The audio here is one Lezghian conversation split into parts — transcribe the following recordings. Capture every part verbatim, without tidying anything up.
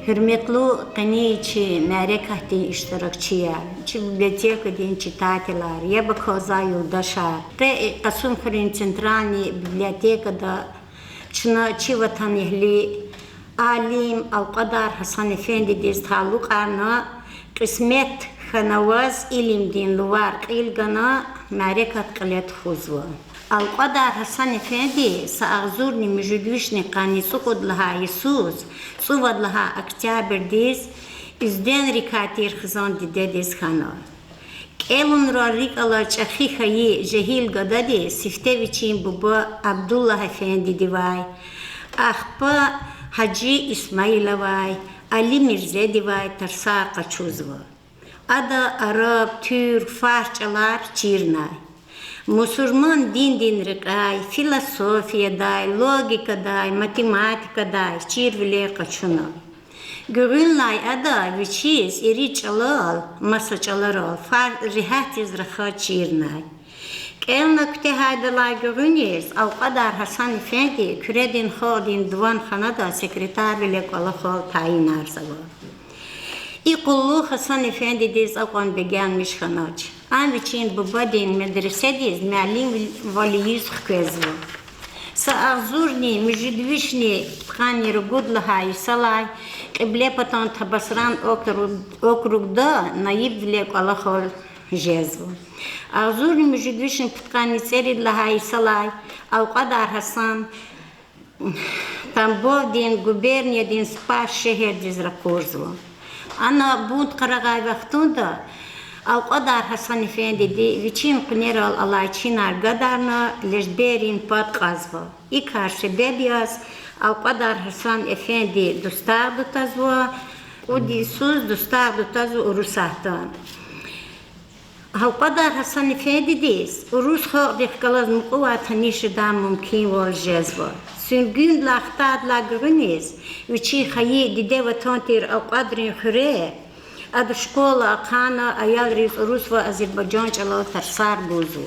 Гьуьрметлу къенин чи мярекатдин иштиракчияр, чи библиотекадин читателар, яб акалзавай юлдашар, къе Кьасумхуьруьн центральный библиотекада чна чи ватанэгьли, алим Алкьвадар Гьасан-эфендидиз талукьарна, кьисмет хьана ваз илимдин лувар кьил гана, мярекат кьиле тухузва. Алкьвадар Гьасан-эфенди са агъзурни муьжуьд вишни къанни цӀукьуд лагьай йисуз цӀувад лагьай октябрдиз уьзденрикай тир хизан дидедиз хьана. КӀелунрал рикӀ алай чӀехи хьайи жегьил гадади сифте вичин буба Абдуллагь-эфендидивай, ахпа Гьажи Исмаиловай, Али Мирзедивай тарсар къачузва. Ада араб, туьрк, фарс чӀалар чирнай. Мусурман диндин рекьяй, философиядай, логикадай, математикадай чирвилер къачуна. Гуьгъуьнлай ада вичиз ирид чӀалал, маса чӀаларал фар-, регьятдиз рахаз чирнай. КӀелна куьтягьайдалай гуьгъуьниз Алкьвадар Гьасан-эфенди Куьредин халкьдин диванханада секретарвиле кӀвалахал тайинарзава. И къуллугъ Гьасан-эфендидиз акьван бегенмиш хьанач. Ам вичин бубадин медреседиз муаллимвал ийиз хквезва. Са агъзурни муьжуьд вишни пудкъанни ругуд лагьай йисалай Кьиблепатан Табасаран округ-, округда наибвиле кӀвалахал жезва. Агъзурни муьжуьд вишни пудкъанни цӀерид лагьай йисалай Алкьвадар Гьасан Тамбовдин губерниядин Спас шегьердиз ракъурзава. Ана бунт къарагъай вахтунда Алкьвадар Гьасан-эфендиди вичин къуьнерал алай чинар гадарна, лежберрин пад кьазва. И кар себеб яз Алкьвадар Гьасан-эфенди дустагъда тазва, кьуд йисуз дустагъда тазва Урусатда. Алкьвадар Гьасан-эфендидиз урус халкьдихъ галаз мукьувай таниш жедай мумкинвал жезва. Суьнгуьндилай хтайдалай гуьгъуьниз вичин хайи диде ватан тир Алкьвадрин хуьре ада школа ахъайна, аялриз урус ва азербайжан чӀалал тарсар гузва.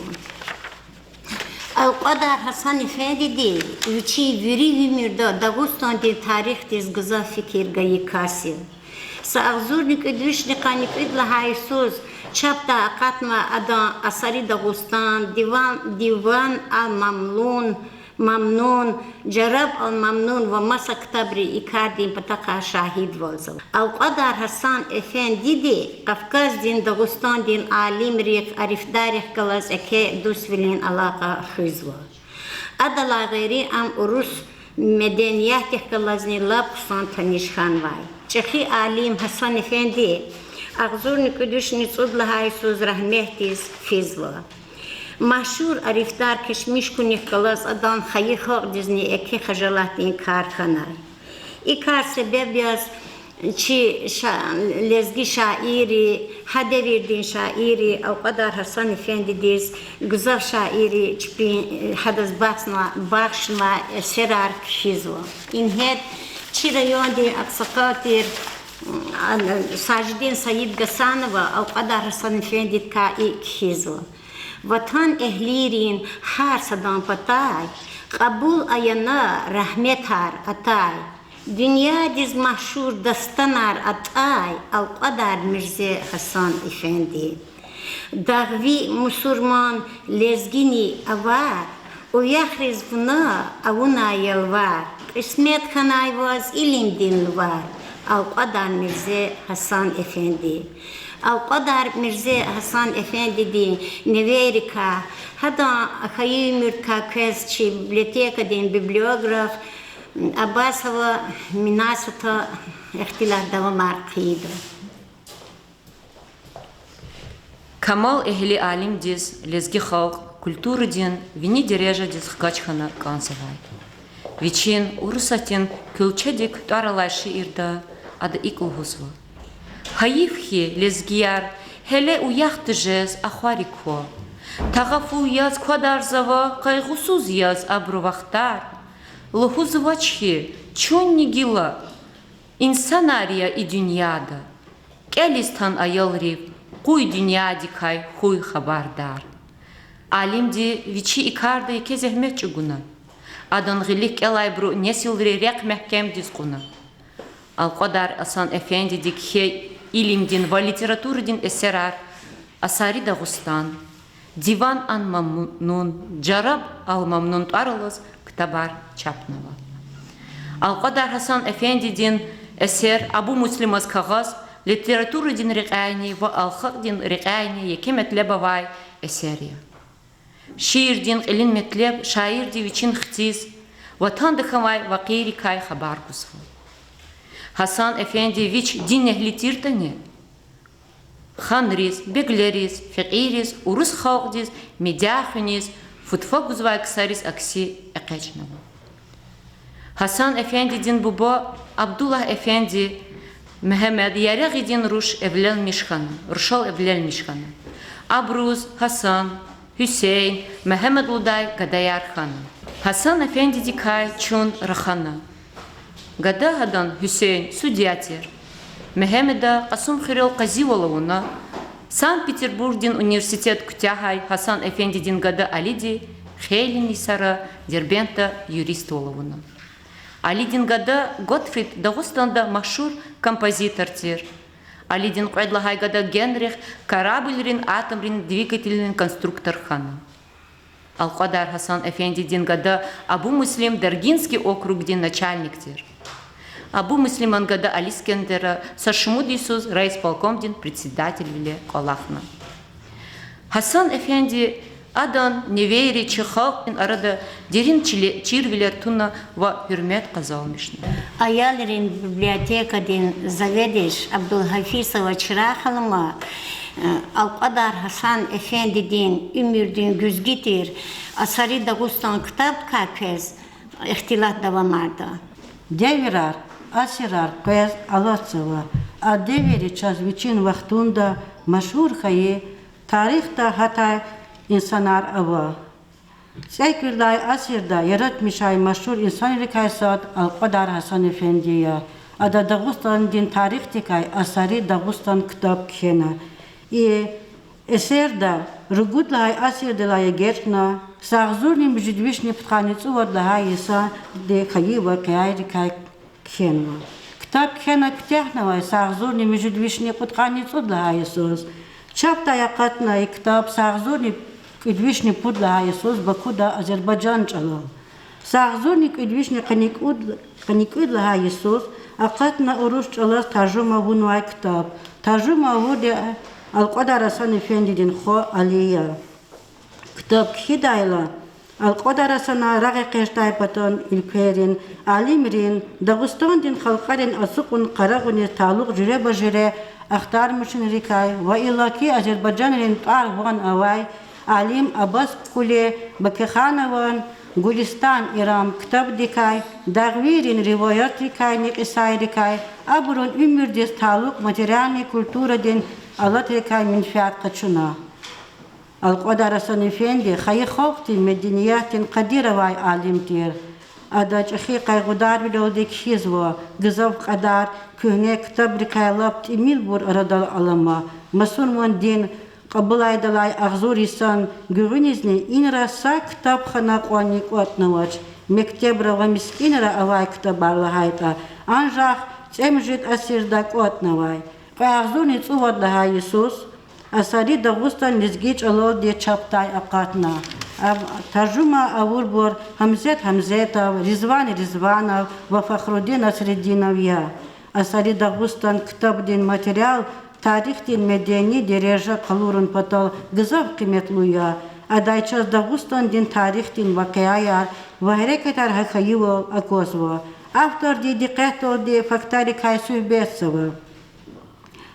Алкьвадар Гьасан-эфендиди вичин вири уьмуьрда Дагъустандин тарихдиз гзаф фикир гайи кас я. Са агъзурни кӀуьд вишни къанни кӀуьд лагьай йисуз чапдай акъатнавай адан Асари Дагъустан, Диван, Диван ал-Мамнун, Мамнун, Жараб ал-Мамнун ва маса ктабри и кардин патахъай шагьидвалзава. Алкьвадар Гьасан-эфендиди Кавказдин, Дагъустандин алимрихъ, арифдаррихъ галаз еке дуствилин алакъа хуьзва. Адалай гъейри ам урус медениятдихъ галазни лап хъсан таниш хьанвай. ЧӀехи алим Гьасан-эфенди агъзурни кӀуьд вишни цӀуд лагьай йисуз рагьметдиз физва. Машгьур арифдар Кешмиш хьунихъ галаз адан хайи халкьдизни еке хажалатдин кар хьанай. И кар себеб яз чи ша-, лезги шаирри, гьа девирдин шаирри Алкьвадар Гьасан-эфендидиз гзаф шаирри чпин, гьадаз бахшнава-, бахшнавай эсерар кхьизва. Ингье чи райондин агъсакъал тир Сажидин Саидгьасанова Алкьвадар Гьасан-эфендидикай икӀ кхьизва: Ватанэгьлийрин гьар садан патай кьабул ая на рагьметар атай, дуьньядиз машгьур дастанар атӀай Алкьвадар Мирзе Гьасан-эфенди. Дагъви, мусурман, лезгини авар, уяхъриз вуна авунай ялвар, кьисмет хьанай ваз илимдин лувар, Алкьвадар Мирзе Гьасан-эфенди. Алкьвадар Мирзе Гьасан-эфендидин невейрикай, гьадан хайи уьмуьрдикай квез чи библиотекадин библиограф Абасова Минасата ихтилат давамар хъийида. Камалэгьли алимдиз лезги халкь культурадин вини дережадиз хкаж хьана кӀанзавай. Вичин Урусатдин куьлчедик тӀвар алай шиирда ада икӀ лугьузва: Гьайиф хьи, лезгияр, гьеле уях тежез ахварик ква. Тагъафул яз квадарзава, къайгъусуз яз абуру вахтар. Лугьузвач хьи, чунни гила инсанар я и дуьньяда. КӀелиз тан аялрив къуй дуьньядикай хьуй хабардар. Алимди вичи и карда еке зегьмет чӀугуна. Адан гъилик кӀелайбуру несилри рехъ мягькемдиз кьуна. Алкьвадар Гьасан эфендиди кхьей илимдин ва литературадин эсерар: Асари Дагъустан, Диван ан-Мамнун, Жараб ал-Мамнун тӀвар алаз ктабар чапнава. Алкьвадар Гьасан эфендидин эсер Абумуслимаз кагъаз литературадин рекьяйни ва алхакьдин рекьяйни еке метлеб авай эсер я. Шиирдин кьилин метлеб шаирди вичин хциз, ватанда хьанвай вакъиайрикай хабар гузва. Гьасан эфенди вич динэгьли тиртӀани, ханриз, беглериз, фекьийриз, урус халкьдиз, медя хуьниз, футфа гузвай ксариз акси экъечӀнава. Гьасан эфендидин буба Абдуллагь эфенди Мегьамед Ярагъидин руш эвленмиш хьана, рушал эвленмиш хьана. Абуруз Гьасан, Гьуьсейн, Мегьамед лугьудай гадаяр хьана. Гьасан эфендидикай чун рахана. Гада гьадан, Гьуьсейн, судья тир. Мегьамеда Кьасумхуьрел къазивал авуна. Санкт-Петербургдин университет куьтягьай Гьасан эфендидин гада Алиди хейлин йисара Дербентда юриствал авуна. Алидин гада Готфрид Дагъустанда машгьур композитор тир. Алидин кьвед лагьай гада Генрих кораблрин атомрин двигателрин конструктор хьана. Алкьвадар Гьасан эфендидин гада Абумуслим Даргинский округдин начальник тир. Абумуслиман гада Али Искендера са шумуд йисуз райисполкомдин председателвиле кӀвалахна. Гьасан эфенди, адан невейри чи халкьдин арада дерин чиле-, чирвилер туна ва гьуьрмет къазанмишна. Аялрин библиотекадин заведующий Абдулгьафизова Чирагъ халима, э, Алкьвадар Гьасан эфендидин уьмуьрдин гуьзгуь тир Асари Дагъустан ктабдикай квез ихтилат давамарда. Девирар, асирар къвез алатзава. А девирри чаз вичин вахтунда машгьур хьайи, тарихда гьатай инсанар ава. ЦӀекӀуьрелай асирда яратмишай машгьур инсанрикай сад Алкьвадар Гьасан эфенди я. Ада Дагъустандин тарихдикай Асари Дагъустан ктаб кхьена. И эсерда ругуд лагьай асирдилай эгечӀна, агъзурни муьжуьд вишни пудкъанни цӀувад лагьай йисаралди хьайи вакъиайрикай кхьенва. Ктаб кхьена куьтягьнавай агъзурни муьжуьд вишни кьудкъанни цӀуд лагьай йисуз. Чапдай акъатна и ктаб агъзурни кӀуьд вишни пуд лагьай йисуз Бакуда азербайжан чӀалал. Агъзурни кӀуьд вишни къанни кӀуьд, къанни кӀуьд лагьай йисуз акъатна урус чӀалаз таржума авунвай ктаб. Таржума авурди Алкьвадар Гьасан эфендидин хва Али я. Ктаб кхьидайла, Алкьвадар Гьасана рагъэкъечӀдай патан уьлквейрин алимрин, Дагъустандин халкьарин ацукьун-къарагъуниз талукь жуьреба-жуьре ахтармишунрикай ва иллаки азербайжанрин тӀвар-ван авай алим Аббас Кули Бакиханован Гулистан-Ирам ктабдикай, дагъвийрин риваятрикайни кьисайрикай, абурун уьмуьрдиз талукь материальный культурадин алатрикай менфят къачуна. Алкьвадар Гьасан эфенди хайи халкьдин медениятдин къадир авай алим тир. Ада чӀехи къайгъударвилелди кхьизва: гзаф кьадар куьгьне ктабрикай лап тӀимилбур арадал алама. Мусурмандин кьабулайдалай агъзур йисан гуьгъуьнизни инра са ктабхана кьванни кӀватӀнавач, мектебра ва мискӀинра авай ктабар лагьайтӀа, анжах цӀемуьжуьд асирда кӀватӀнавай. Кьве агъзурни цӀувад лагьай йисуз Асари Дагъустан лезги чӀалалди чапдай акъатна. Ам таржума авурбур Гьамзет Гьамзетов, Ризван Ризванов ва Фахрудин Насрединов я. Асари Дагъустан ктабдин материал тарихдин медени дережа къалурун патал гзаф къиметлу я. Адай чаз Дагъустандин тарихдин вакъиаяр ва гьерекатар гьа хьайивал аквазва. Авторди дикъетдалди фактарикай суьгьбетзава.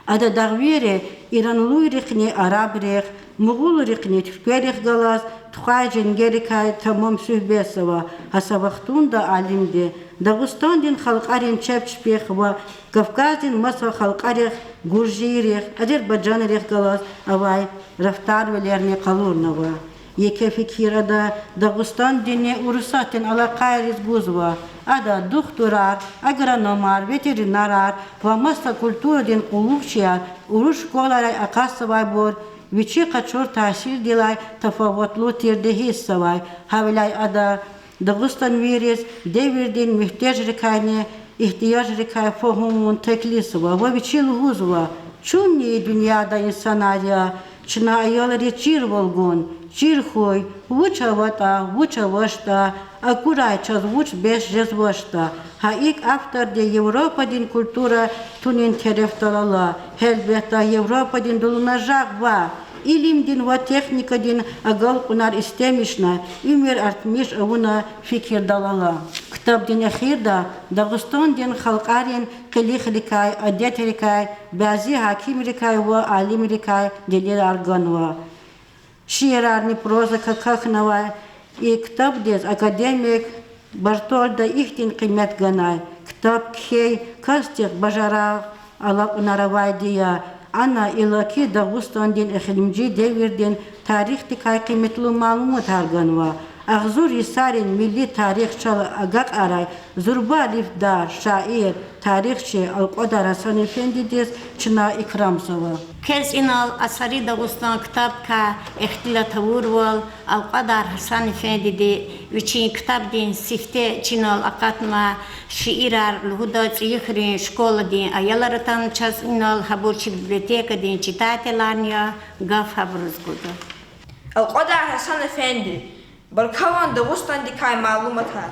Ада дагъвийри иранлуйрихъни арабрихъ, мугъулрихъни туьркверихъ галаз тухвай женгерикай тамам суьгьбетзава. Гьа са вахтунда алимди Дагъустандин халкьарин чеб чпихъ ва Кавказдин маса халкьарихъ, гуржийрихъ, азербайжанрихъ галаз авай рафтарвилерни къалурнава. Еке фикир ада Дагъустандинни Урусатдин алакъайриз гузва. Ада духтурар, агрономар, ветеринарар ва маса культурадин къуллугъчияр, урус школайрай акъатзавайбур вичи къачур таъсирдилай тафаватлу тирди гьиссзавай. Гьавиляй ада дагъустанвийриз девирдин муьгьтежрикайни игьтияжрикай фагьумун теклифзава ва вичи лугьузва: чунни и дуьньяда инсанар я, чна аялриз чирвал гун, чир хьуй, вуч аватӀа, вуч авачтӀа, акурай чаз вуч бес жезвачтӀа. Гьа икӀ авторди Европадин культура тунин терефдал ала. Гьелбетда, Европадин дулунажагъ ва илимдин ва техникадин агалкьунар истемишна, уьмуьр артмиш авуна фикирдал ала. Ктабдин эхирда Дагъустандин халкьарин къилихрикай, адетрикай, бязи гьакимрикай ва алимрикай делилар ганва. Шиирарни проза какахьнавай и ктабдиз академик Бартольда ихьтин къимет ганай: ктаб кхьей касдихъ бажарагъ алакьунар авайди я. Ана иллаки Дагъустандин эхиримжи девирдин тарихдикай къиметлу малуматар ганва. Агъзур йисарин милли тарих чал агакьарай зурба лифтдар, шаир, тарихчи Алкьвадар Гьасан-эфендидиз чна икрамзава. Квез инал Асари Дагъустан ктабдикай ихтилат авурвал, Алкьвадар Гьасан-эфендиди вичин ктабдин сифте чинал акъатна шиирар лугьуда, ЦӀийи хуьруьн школадин аялар атана чаз инал, гьабур чи библиотекадин читателарни я, гаф гьабуруз гуда. Алкьвадар Гьасан-эфенди. Баркаван Дагъустандикай малуматар.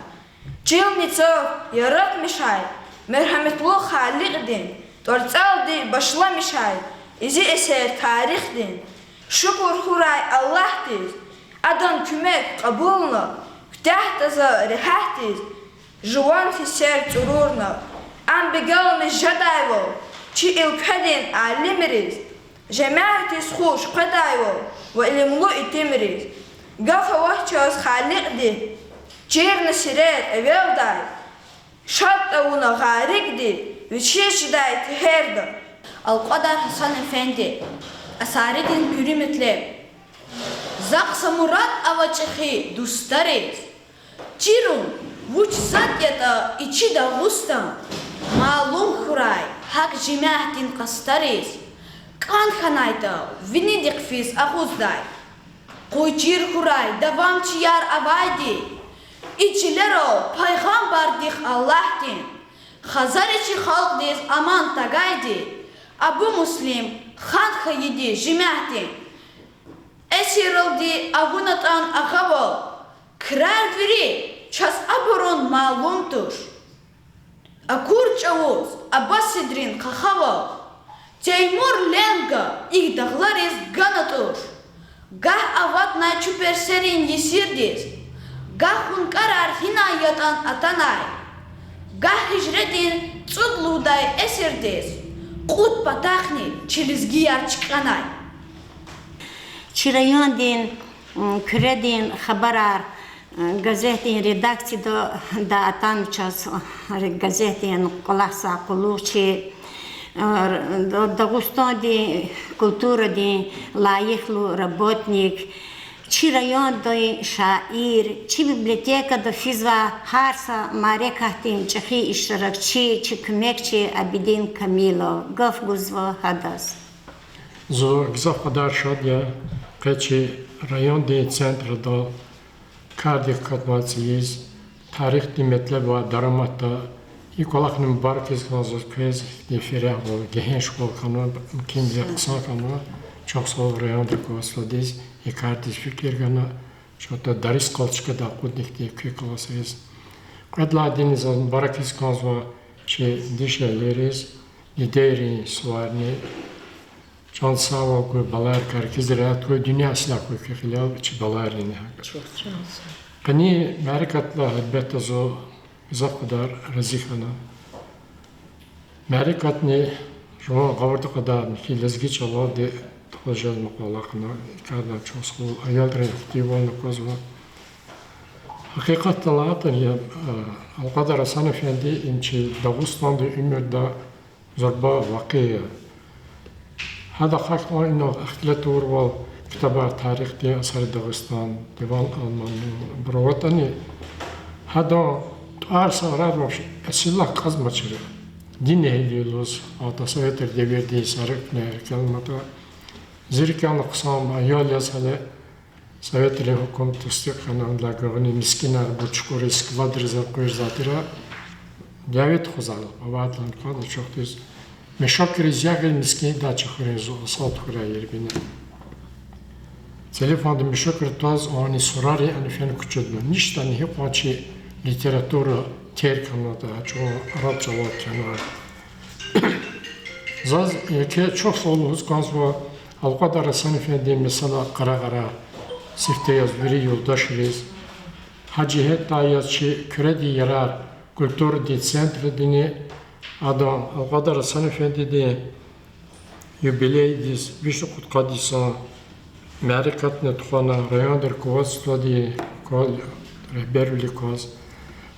Чилни цав яратмишай, мергьеметлу Халикьдин тӀварцӀалди башламишай и зи эсер тарихдин. Шукур хьурай Аллагьдиз, адан куьмек кьабулна, куьтягьда за регьятдиз, жуван гьиссер цӀурурна. Ам бегенмиш жедайвал чи уьлкведин алимриз, жемятдиз хуш къведайвал ва илимлу итимриз. Гаф авач чаз Халикьди, чирна сирер эвелдай, шад тавуна гъарикӀди, вичиз чидай тегьерда. Алкьвадар Гьасан-эфенди. Асаридин куьруь метлеб. Захъ са мурад ава чӀехи дустариз, чирун вуч затӀ ятӀа и чи Дагъустан, малум хьурай гьакӀ жемятдин къастариз. КӀан хьанайтӀа винидихъ физ агъуздай, къуй чир хьурай давамчияр авайди, и чилерал пайгъамбардихъ Аллагьдин, хазари чи халкьдиз аман тагайди, Абу Муслим хан хьайиди жемятдин. Эсирралди авунатӀан агъавал, крар вири чаз абурун малум туш. Акур чӀавуз Аббасидрин къахавал, Теймур ленга икӀ дагълариз гана туш. Гагь аватнай чуперсерин есирдиз, гагь хункӀарар гьинай ятӀан атанай, гагь гьижредин цӀуд лугьудай эсирдиз, кьуд патахъни чи лезгияр чкӀанай. Чи райондин, м, Куьредин хабарар, м, газетдин редакцияда атана чаз, м, газетдин кӀвалахзавай къуллугъчи, м, Дагъустандин культурадин лайихлу работник, чи райондин шаир, чи библиотекада физвай гьар са мярекатдин чӀехи иштиракчи, чи куьмекчи Абидин Камилов. Гаф гузва гьадаз. Зун гзаф кьадар шад я, къе чи райондин центрдал кардик катнавай цӀийиз, тарихдин метлеб авай дараматда, и кӀвалахни мубаракиз кӀанзава квез, ихьтин ферягьвал, гегьенш кӀвал хьанва, мумкинвиле хъсан хьанва, чухсагъул райондин руководстводиз, и кардиз фикир гана, чахъ Дарисан чкада акъудна ихьтин куь классриз. Кьвед лагьайдини заз мубаракиз кӀанзава чи дишегьлийриз, дидейрин суварни, чан сагъвал гуй, балайрикай рикӀиз регьят хьуй, дуьнья силягьвал хьуй куь кьилел, чи балайрини гьакӀ. Къенин мярекатдилай гьелбетда зун гзаф кьадар рази хьана. Мярекатни жуван гъавурда кьадарна хьи, лезги чӀалалди тухуз жезмай кӀвалахна, и карда чухсагъул аялрин активвални аквазва. Гьакъикъатдалди лагьайтӀани, Алкьвадар Гьасан-эфенди им чи Дагъустандин уьмуьрда зурба вакъи я. Гьада ахъайна инал ихтилат авурвал, ктабар Тарихдин Асари Дагъустан, Диван ал-Мамнун, абур аватӀани, гьадан тӀвар сагърай ваф эсиллагь кьазмачир. Дин эгьли лугьуз, ата советрин девирдин сарикни рикӀел аматӀа, зи рикӀелни хъсан аял яз гьеле, советрин гьукумди тестикь хьана, адалай гуьгъуьниз мискӀинар, бу чукӀуриз, складриз элкъуьрзавай тир. Дяве тухузвайла авайдалай кӀанда чухтиз. Мешокриз ягъиз мискӀиндай чи хуьруьн зун, Асал Тухурай Ербини. Телефонда мешокра тваз ани сурарин ана фена кучудна. Ништа ани гьикьван чи литература терг хьанватӀа, чӀал, араб чӀалал кхьенва. Заз еке чухсагъул лугьуз кӀанзава Алкьвадар Гьасан эфендин месела къарагъарай, сифте яз вири юлдашриз. Гьа жигьетдай яз чи Куьредин ярар культурадин центрдини адан, Алкьвадар Гьасан эфендидин юбилейдиз вишни кьудкъад йисан мярекатни тухвана, райондин руководстводи кваз, регьбервилик кваз.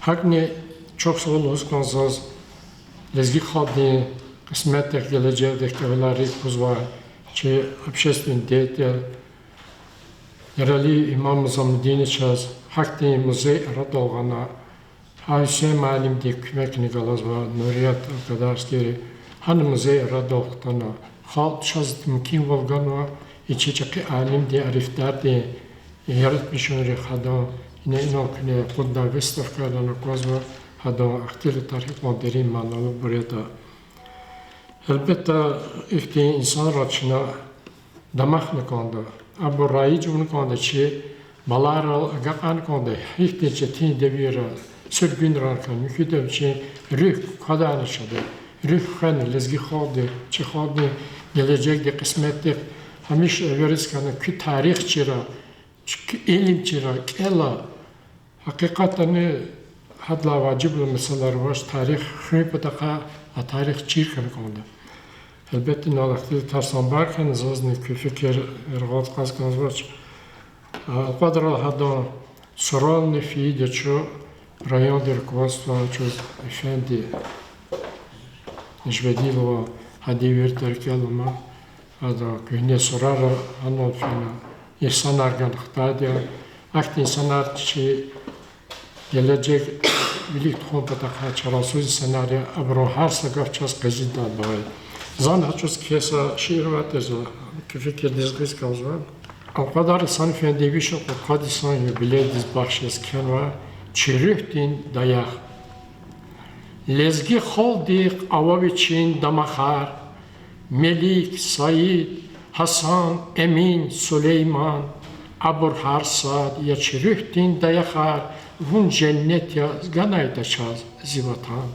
ГьакӀни чухсагъул лугьуз кӀанзава заз лезги халкьдин кьисметдихъ, гележегдихъ кӀевалар рикӀ кузвай чи общественный деятель Яралиев Имам Замудиновичаз, гьахьтин музей арадал гъана, гьа Гьуьсейн муаллимди куьмекни галазва, Нурият Алкьвадарскийри, гьана музей арадал хтана. Халкь чаз мумкинвал ганва и чи чӀехи алимдин, арифдардин яратмишунрихъ гьадан, ина инал куьне къудай выставкадани аквазва, гьадан ахтилатар гьикьван дерин маналубур ятӀа. Гьелбетда, ихьтин инсанрал чна дамахна кӀанда, абур раиж авуна кӀанда, чи балайрал агакьарна кӀанда, гьихьтин четин девирра, суьргуьнрани хьана, муькуьда вичин руьгь квадайни шада, руьгь хвена лезги халкьди, чи халкьдин гележегдихъ, кьисметдихъ, гьамиша эвериз хьана куь тарих чира, куь илим чира кӀела. Гьакъикъатдани, гьадалай важиблу месэлаяр авач, тарих хуьн патахъай, а тарих чир хьана кӀанда. Гьелбетда, инал ихтилатар самбар хьана, зазни куь фикир яргъаз кьаз кӀанзавач. Алкьвадрал гьадан сурарни фейиди я чун, райондин руководство чаз эфенди Нижведилова гьа девирда рикӀел алама, ада куьгьне сурарал гьанал фена, инсанар гана хтайди я, ахьтин инсанар чи гележег вилик тухун патахъай чарасуз инсанар я, абурун гьар са гаф чаз къизилдай багъа я. Зани гьа чӀавуз кхьей са шиир авай тир за, куь фикирдиз гъиз кӀанзава. Алкьвадар Гьасан эфендидин вишни кьудкъад йисан юбилейдиз бахш яз кхьенвай Чи руьгьдин даях. Лезги халкьдихъ ава вичин дамахар: Мелик, Саид, Гьасан, Эмин, Сулейман. Абур гьар сад я чи руьгьдин даяхар, вун женнет я, ганайтӀа чаз зи ватан.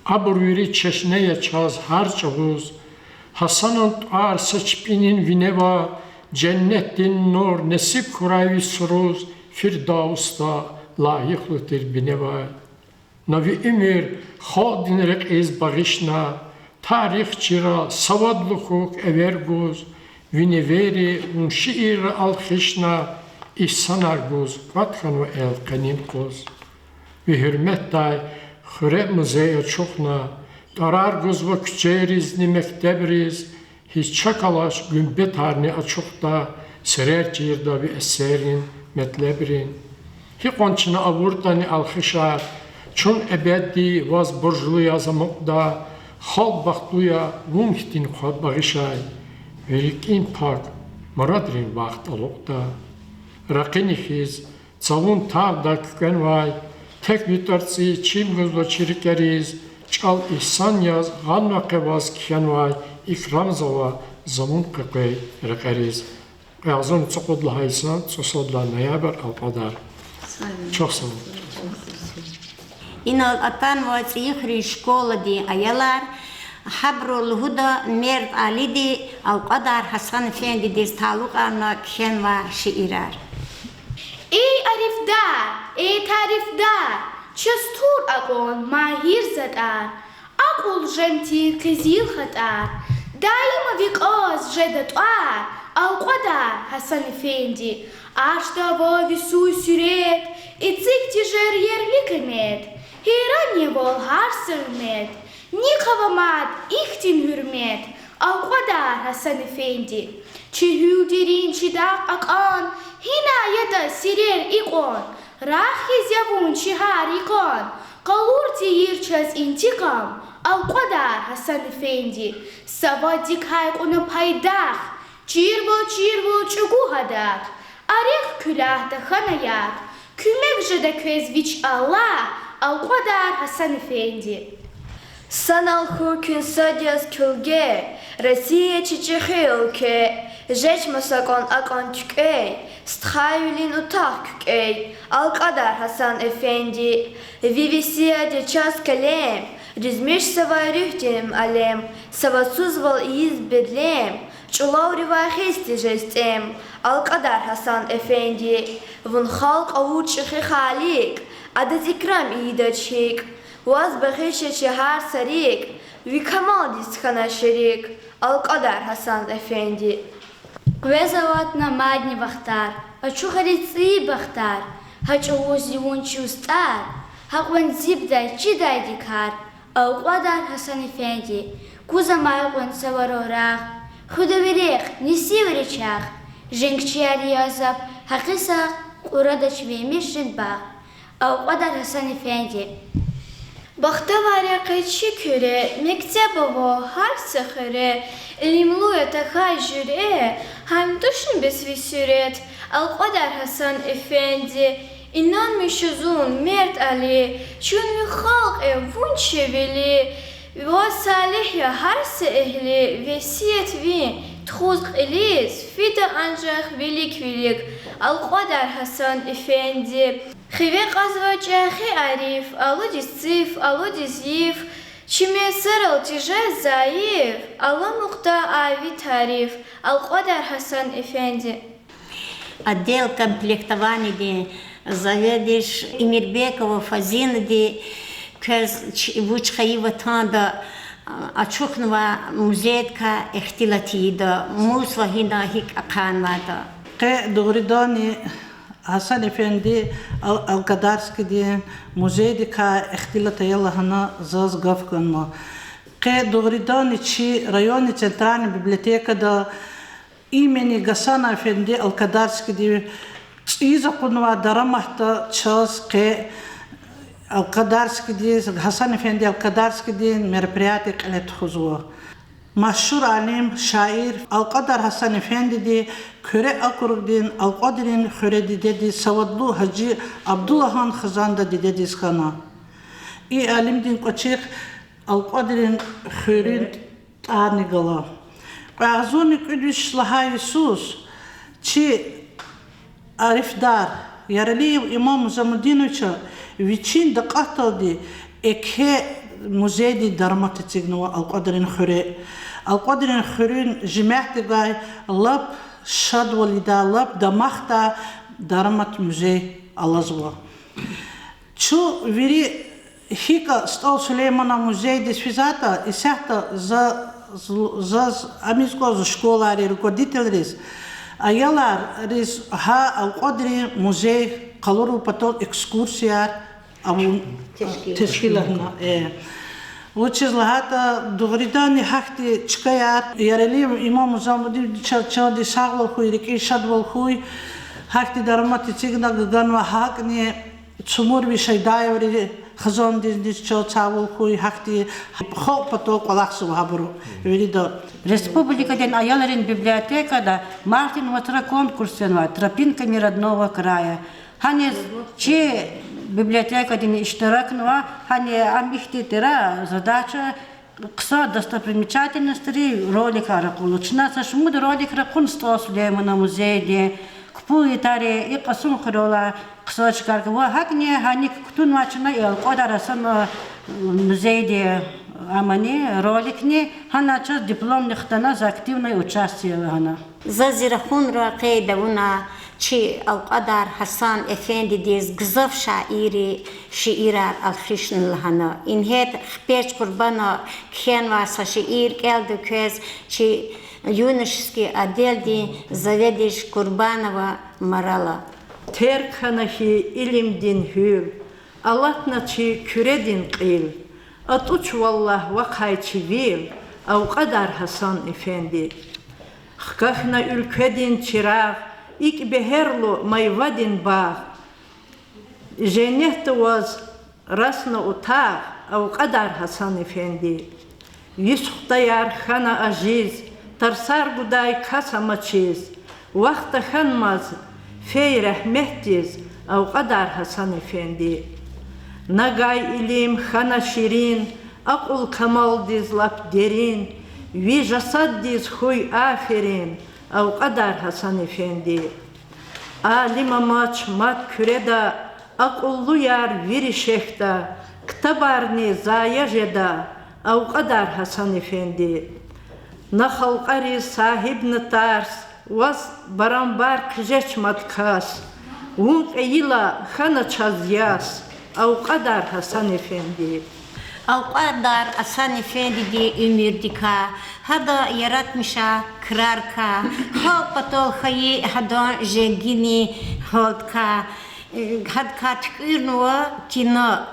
Абур вири чешне я чаз гьар чӀавуз, Гьасанан тӀвар са чпинин виневай, женнетдин нур несиб хьурай ви суруз, Фирдавсда лайихлу тир биневай. На ви уьмуьр халкьдин рекьиз багъишна, тарих чира савадлу хьухь эвер гуз, ви неверри вун шиирра алхишна, инсанар гуз кӀватӀ хьанва эл къенин къуз. Ви гьуьрметдай хуьре музей ачухна, тӀварар гузва куьчейризни мектебриз, гьич чак алач гуьмбетарни ачухда, сирер чирда ви эсеррин метлебрин. Гьикьван чна авуртӀани алхишар, чун эбедди ваз буржлу яз амукьда, халкь бахтлу я, вун хьтин хва багъишай, ви рикӀин пак мурадрин вахт алукьда. Ракъини хьиз цавун тагъда куькӀвенвай, тек ви тӀварцӀи чим гузва чи рикӀериз, чӀал инсан яз гъанва къе ваз кхьенвай, икрамзава за вун къекъвей рекьериз. Кьве агъзурни цӀукьуд лагьай йисан цӀусад лагьай ноябрь, Алкьвадар. Чухсагъул. Инал атанва ЦӀийи хуьруьн школадин аялар, гьабуру лугьуда Мерд Алиди Алкьвадар Гьасан эфендидиз талукьарна кхьенвай шиирар. Эй арифдар, эй тарифдар, чаз тур акьван магьир затӀар, акьул жемир къизил хатӀар, даим ви кьаз жеда тӀвар, Алкьвадар Гьасан эфенди. Аршда ава ви суьрет, эциг тежер ерли къимет, гьейран я вал гьар са уммет, нихъ ава мад ихьтин гьуьрмет, Алкьвадар Гьасан эфенди. Чи гьуьл дерин, чи дагъ кьакьан, гьина ятӀа сирер икьван, рагъ хьиз я вун чи гьар йикъан, къалур тийир чаз интикъам, Алкьвадар Гьасан эфенди. Са вадикай кьуна пайдах, чирвал, чирвал чӀугу гьадахъ, арехъ куьлягь тахьана як, Куьмек жеда квез вич Аллагь, Алкьвадар Гьасан эфенди. Санал хьуй куьн сад яз куьлге, Россия чи чӀехи уьлкве, жеч маса кьван акьван туькӀвей, стхайвилин утах куькӀвей, Алкьвадар Гьасан эфенди. Ви весият я чаз келем, дуьзмиш са вай руьгьдин алем, савадсузвал ийиз бедлем, чӀулавривай хиз тежез тӀем, Алкьвадар Гьасан эфенди. Вун халкь авур чӀехи халикь, адаз икрам ийидач гьикӀ, ваз багъиш я чи гьар са рикӀ, ви камалдиз хьана шерик, Алкьвадар Гьасан эфенди. Къвез аватна мадни вахтар, ачухариз цӀийи бахтар, гьа чӀавуз зи вун чи устӀар, гьакьван зибдай чидайди кар, Алкьвадар Гьасан эфенди, куз амай кьван цавара рагъ, хуьда ви рехъ, неси вири чагъ, женгчияр я зав гьакъисагъ, кьурадач вемиш жен багъ, Алкьвадар Гьасан эфенди. Бахтавар я къе чи Куьре, мектеб ава гьар са хуьре, илимлу я тахьай жуьре, гьам тушни бес ви сурет, Алкьвадар Гьасан эфенди? Инанмиша зун, мерд Али, чун ви халкь я, вун чи вили, ваз салигь я гьар са эгьли, весият ви тухуз кьилиз, фида анжах вилик-вилик, Алкьвадар Гьасан эфенди. Хиве кьазва чӀехи ариф, алудиз циф, алудиз йиф, чи месарал тежез зайиф, аламукьда а ви тариф, Алкьвадар Гьасан эфенди. Отдел комплектованиядин заведующий Эмирбекова Фазинади квез чи-, вуч хайи ватанда, а, ачухнавай музейдикай ихтилат ийида, мус ва гьина гьикӀ ахъайнавайди я. Къе дугъриданни Гьасан эфенди Ал-, Алкьвадарскийдин музейдикай ихтилат ая лагьана заз гаф ганва. Къе дугъриданни чи районный центральный библиотекада имени Гьасан эфенди Алкьвадарскийди цӀийиз акъуднавай дараматда чаз къе Алкьвадарскийди, Гьасан эфенди Алкьвадарскийдин мероприятие кьиле тухузва. Машгьур алим, шаир Алкьвадар Гьасан эфендиди Куьре округдин Алкьвадрин хуьре дидедиз, савадлу Гьажи Абдуллагьан хизанда дидедиз хьана. И алимдин кӀвачихъ Алкьвадрин хуьруьн тӀварни гала. Кьве агъзурни кӀуьд виш лагьай йисуз чи арифдар Яралиев Имам Музамудиновича вичин дакъатдалди еке музейдин дарамат эцигнава Алкьвадрин хуьре. Алкьвадрин хуьруьн жемятдивай лап шадвал ийидай, лап дамахдай дарамат музей алазва. Чун вири гьикӀ СтӀал Сулейманан музейдиз физватӀа, исятда за, заз ам ийиз кӀанзава школайрин руководительриз, аялриз гьа Алкьвадрин музей къалурун патал экскурсияр авун тешкил авуна. Вучиз лагьайтӀа дугъриданни гьахьтин чкаяр, Яралиев Имам Музамудинович, чандин сагъвал хьуй, рикӀин шадвал хьуй, гьахьтин дарамат эцигна ганва, гьакӀни Цумур ви Шайдаеврин хизандизни чаз сагъвал хьуй, гьахьтин халкь патал кӀвалахзава гьабуру вирида. Республикадин аялрин библиотекада мартдин вацра конкурс фенва Тропинками родного края. Гьаниз чи библиотекадини иштиракнава, гьана ам ихьтин тир задача, хъсан достопримечательнострин роликар ракъурла. Чна са шумуд ролик ракъурна СтӀал Сулейманан музейдин, Кпул ятарин, и Кьасумхуьрелай хъсан чкайрикай ва гьакӀни гьаник кутунвай чна и Алкьвадар Гьасанан музейдин амани, роликни, гьана чаз дипломни хтана за активное участие лагьана. За зи рахунра къейд авуна чи Алкьвадар Гьасан эфендидиз гзаф шаирри шиирар алхишна лагьана. Ингье Хпеж Курбана кхьенвай са шиир кӀелда квез чи юношеский отделдин заведующий Курбанова Марала. Терг хьана хьи илимдин гьуьл, алатна чи Куьредин кьил, атӀуч, валлагь, вахъай чи вил, Алкьвадар Гьасан эфенди. Хкахьна уьлкведин чирагъ, икӀ бегьерлу майвадин багъ, женнетда ваз расна утагъ, Алкьвадар Гьасан эфенди. Йис хтаяр хьана ажиз, тарсар гудай кас амачиз, вахт тахьанмаз фей рагьметдиз, Авкьадар Гьасан-эфенди. На гай илим хьана ширин, акьул-камалдиз лап дерин, ви жасаддиз хьуй аферин, Авкьадар Гьасан-эфенди. Алим амач мад Куьреда, акьуллуяр вири шехьда, ктабарни зая жеда, Авкьадар Гьасан-эфенди. На халкьариз сагьиб на тарс, ваз барамбар хъжеч мад кас, вун кьейила хьана чаз яс, Авкьадар Гьасан-эфенди. Авкьадар Гьасан-эфендидин уьмуьрдикай, гьада яратмиша крарикай, халкь патал хьайи гьадан женгини гьалдикай, э, гьадакай туькӀуьрнава кино.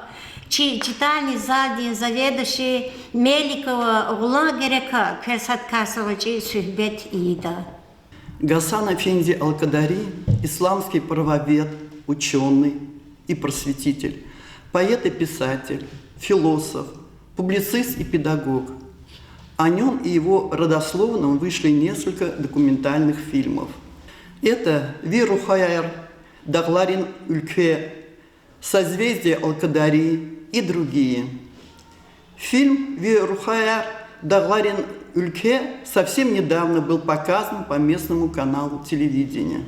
Чи читальный залдин заведующий Меликова Гъулан Герека квез гьадакай са гъвечӀи суьгьбет ийида. Гасан Эфенди Алкадари, исламский правовед, учёный и просветитель, поэт и писатель, философ, публицист и педагог. О нём и его родословном вышли несколько документальных фильмов. Это Ви рухваяр дагъларин уьлкве, Созвездие Алкадари и другие. Фильм Ви рухваяр дагъларин уьлкве совсем недавно был показан по местному каналу телевидения.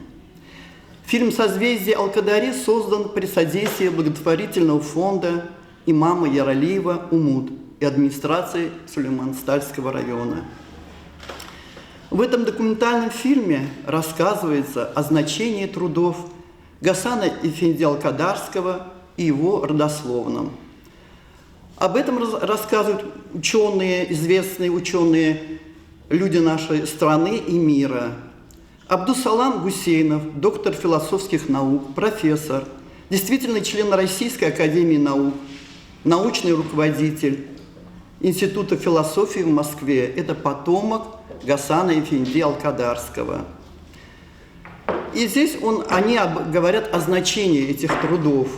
Фильм «Созвездие Алкадари» создан при содействии благотворительного фонда имама Яралиева «Умуд» и администрации Сулейман-Стальского района. В этом документальном фильме рассказывается о значении трудов Гасана Эфенди Алкадарского и его родословном. Об этом раз-, рассказывают учёные, известные учёные, люди нашей страны и мира. Абдусалам Гусейнов, доктор философских наук, профессор, действительный член Российской академии наук, научный руководитель Института философии в Москве. Это потомок Гасана Эфенди Алкадарского. И здесь он, они об-, говорят о значении этих трудов.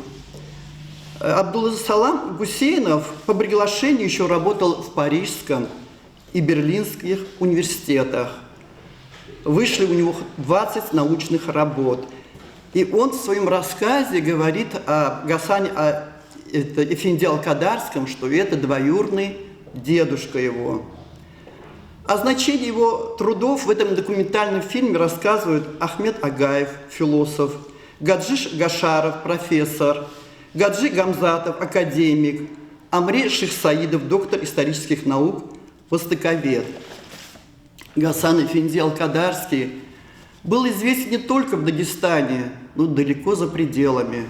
Э, Абдулсалам Гусейнов по приглашению ещё работал в Парижском и Берлинских университетах. Вышли у него двадцать научных работ. И он в своём рассказе говорит о Гасане, о, это, Эфенди Алкадарском, что это двоюродный дедушка его. О значении его трудов в этом документальном фильме рассказывают Ахмед Агаев, философ, Гаджи Гашаров, профессор, Гаджи Гамзатов, академик, Амри Шихсаидов, доктор исторических наук, востоковед. Гасан Эфенди Алкадарский был известен не только в Дагестане, но далеко за пределами.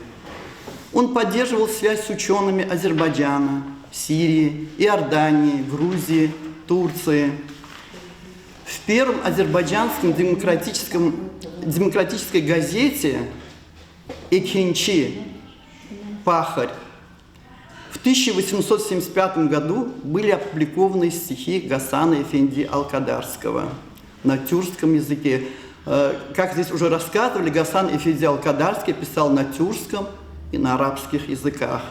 Он поддерживал связь с учёными Азербайджана, Сирии, Иордании, Грузии, Турции. В первом азербайджанском демократическом, демократической газете «Экинчи», «Пахарь», в тысяча восемьсот семьдесят пятом году были опубликованы стихи Гасана Эфенди Алкадарского на тюркском языке. Э, как здесь уже рассказывали, Гасан Эфенди Алкадарский писал на тюркском и на арабских языках.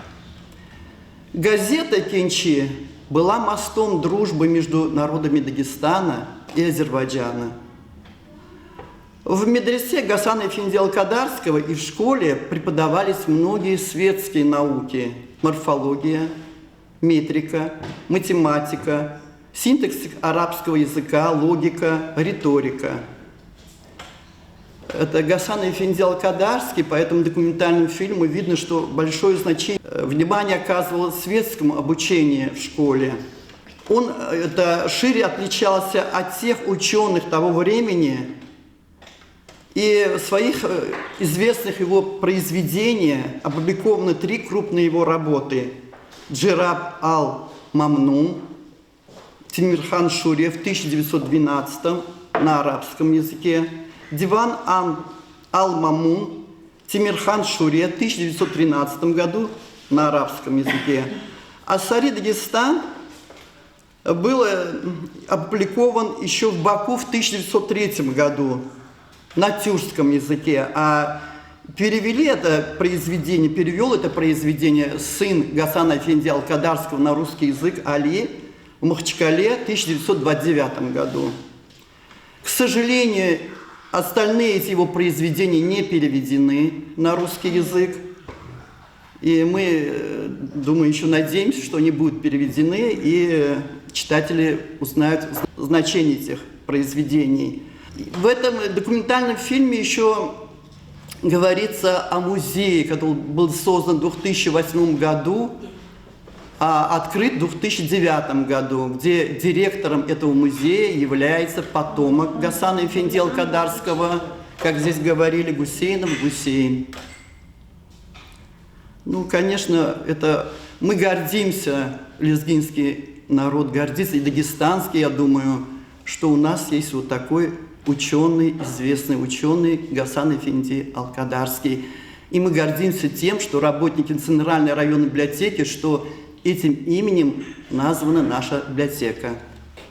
Газета «Экинчи» была мостом дружбы между народами Дагестана и Азербайджана. В медресе Гасана Эфенди Алкадарского и в школе преподавались многие светские науки: морфология, метрика, математика, синтаксис арабского языка, логика, риторика. Это Гасан Эфенди Алкадарский, по этому документальному фильму видно, что большое значение, э, внимание оказывал светскому обучению в школе. Он, э, это, шире отличался от тех учёных того времени, и в своих, э, известных его произведениях опубликованы три крупные его работы: «Джираб ал-Мамнун», «Темирхан Шуре» в тысяча девятьсот двенадцатом на арабском языке, «Диван ам ал-Мамун», «Темирхан Шуре» в тысяча девятьсот тринадцатом году на арабском языке. «Асари Дагестан» был, э, опубликован ещё в Баку в тысяча девятьсот третьем году на тюркском языке, а перевели это произведение, перевёл это произведение сын Гасана Эфенди Алкадарского на русский язык Али в Махачкале в тысяча девятьсот двадцать девятом году. К сожалению, Остальные эти его произведения не переведены на русский язык. И мы, э, думаю, ещё надеемся, что они будут переведены, и читатели узнают зн-, значение этих произведений. В этом документальном фильме ещё говорится о музее, который был создан в две тысячи восьмом году, а открыт в две тысячи девятом году, где директором этого музея является потомок Гасана Эфенди Алкадарского, как здесь говорили, Гусейнов Гусейн. Ну, конечно, это мы гордимся, лезгинский народ гордится, и дагестанский, я думаю, что у нас есть вот такой учёный, известный учёный Гасан Эфенди Алкадарский. И мы гордимся тем, что работники Центральной районной библиотеки, что этим именем названа наша библиотека.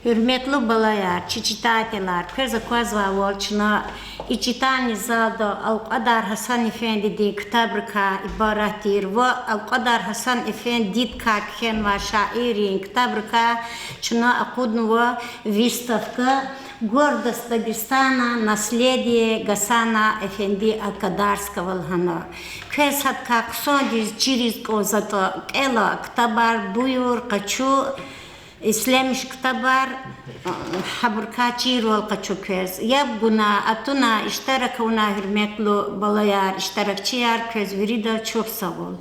Гьуьрметлу балаяр, чи читателар, квез аквазвайвал, чна и читальный залда Алкьвадар Гьасан эфендидин ктабрикай ибарат тир ва Алкьвадар Гьасан эфендидикай кхьенвай шаиррин ктабрикай чна акъуднава выставка Гордость Дагестана, наследие Гасана эфенди Алкадарского лагьана. Квез гьадакай хъсандиз чириз кӀанзаватӀа, кӀела ктабар, буюр, къачу, ислемиш ктабар, гьабурукай чирвал къачу квез. Яб гунай, атунай, иштирак авунай, гьуьрметлу балаяр, иштиракчияр, квез виридаз чухсагъул.